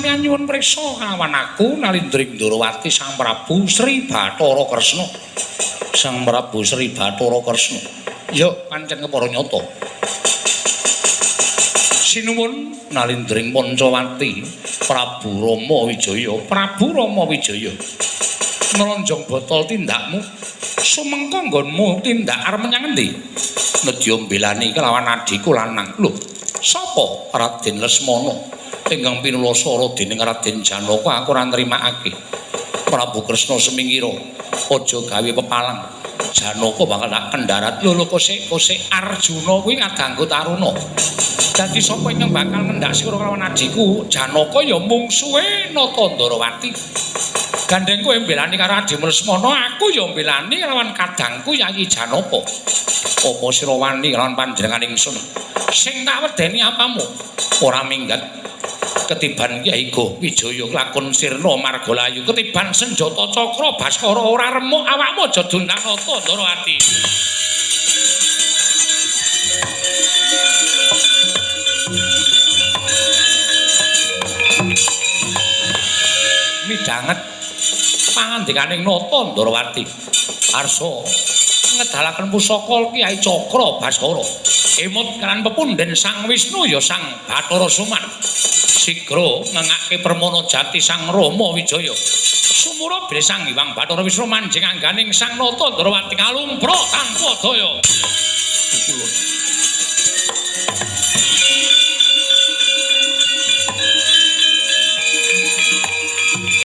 Sampeyan nyuwun priksa kalawan aku Nalindring Ndorowati Sang Prabu Sri Bathara Kresna. Sang Prabu Sri Bathara Kresna. Ya pancen kepara nyata. Sinuwun Nalindring Pancawati Prabu Rama Wijaya. Prabu Rama Wijaya. Nlonjong botol tindakmu. Sumengko nggonmu tindak arep menyang endi? Nedya mbelani kelawan adhiku lanang. Lho, sapa? Raden Lesmana. Ingkang pinulasara dening Raden Janaka aku ora nrimakake. Prabu Kresna semingira, aja gawe pepalang. Janaka bakal tak kendharat. Lho lho kosek kosek Arjuna kuwi kadangku taruna. Dadi sapa ingkang bakal ngendak sira kelawan adhiku? Janaka ya mungsuhe Nata Ndarawati. Gandeng kowe mbelani karo adhimu Lesmana, aku ya mbelani kelawan kadangku Yayi Janaka. Apa sira wani kelawan panjenengan ingsun? Sing tak wedeni apamu? Ora minggat. Ketiban Kyai Goh Wijaya lakon sirna margalayu, ketiban senjata cakra Baskara ora remuk awakmu aja dundang Nata Ndarawati. Midhanget pangandikaning Nata Ndarawati. Arsa ngedalaken pusaka Kyai Cakra Baskara. Emut kalan pepundhen Sang Wisnu ya Sang Bathara Suman. Sigra ngengake permana jati Sang Rama Wijaya. Sumura bilih Sang Hyang Bathara Wisnu manjing angganing Sang Nata Ndarawati ngalumpra tanpa daya. Pukulun.